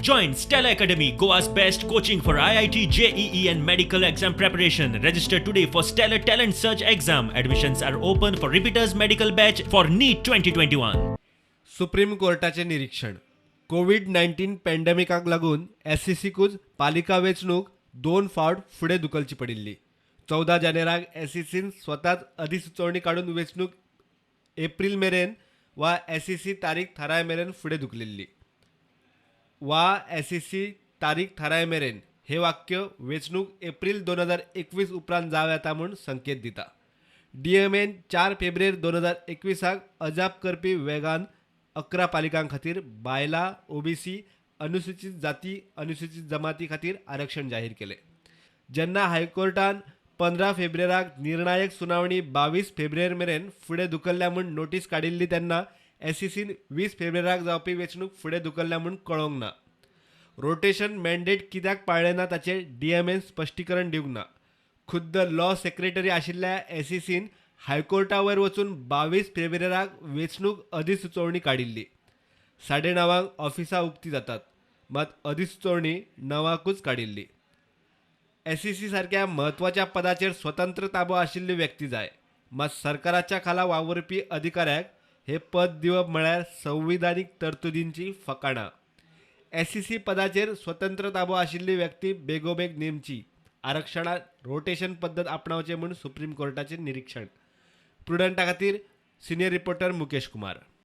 Join Stellar Academy, Goa's best coaching for IIT, JEE and medical exam preparation. Register today for Stellar Talent Search exam. Admissions are open for repeaters medical batch for NEET 2021. Supreme कोर्टाचें निरीक्षण. Covid 19 पॅन्डेमिकाक लागून एसईसीकूच पालिका वेंचणूक 2 फावट फुडें धुकलची पडिल्ली. 14 जानेराक एसईसीन स्वताच अधिसुचोवणी काडून वेंचणूक एप्रील मेरेन वा एसईसी तारीख थाराय मेरेन फुडें धुकलिल्ली. वा एसईसी तारीख थाराय मेरेन हे वाक्य वेंचणूक एप्रील 2021 उपरांत जावं येता म्हूण संकेत दिता. डीएमएन 4 फेब्रुवारी 2021 अजाप करपी वेगान 11 पालिकां खातीर बायलां, ओबीसी, अनुसूचित जाती, अनुसूचित जमाती खातीर आरक्षण जाहीर केलें. जेन्ना हायकोर्टान 15 फेब्रुवाराक निर्णायक सुनावणी 22 फेब्रुवारी मेरेन फुडें धुकल्ल्या म्हूण नोटीस काडिल्ली तेन्ना एसईसीन 20 फेब्रुवाराक जावपी वेंचणूक फुडें धुकल्ल्या म्हूण कळोवंक ना. रोटेशन मॅन्डेट कित्याक पाळ्ळें ना ताचें डीएमएन स्पश्टीकरण दिवंक ना. खुद्द लॉ सेक्रेटरी आशिल्ल्या एसईसीन हायकोर्टा वयर वचून 22 फेब्रुवाराक वेंचणूक अधिसुचोवणी काडिल्ली. 9:30 ऑफिसां उक्ती जातात, मात अधिसुचोवणी 9 काडिल्ली. एसईसी सारक्या म्हत्वाच्या पदाचेर स्वतंत्र ताबो आशिल्ली व्यक्ती जाय, मात सरकाराच्या खाला वावुरपी अधिकाऱ्याक हे पद दिवप म्हळ्यार संविधानीक तरतुदींची फकाणां. एसईसी पदाचेर स्वतंत्र ताबो आशिल्ली व्यक्ती बेगोबेग नेमची, आरक्षणात रोटेशन पद्दत आपणावचें म्हूण सुप्रीम कोर्टाचें निरीक्षण. प्रुडंटा खातीर सिनियर रिपोर्टर मुकेश कुमार.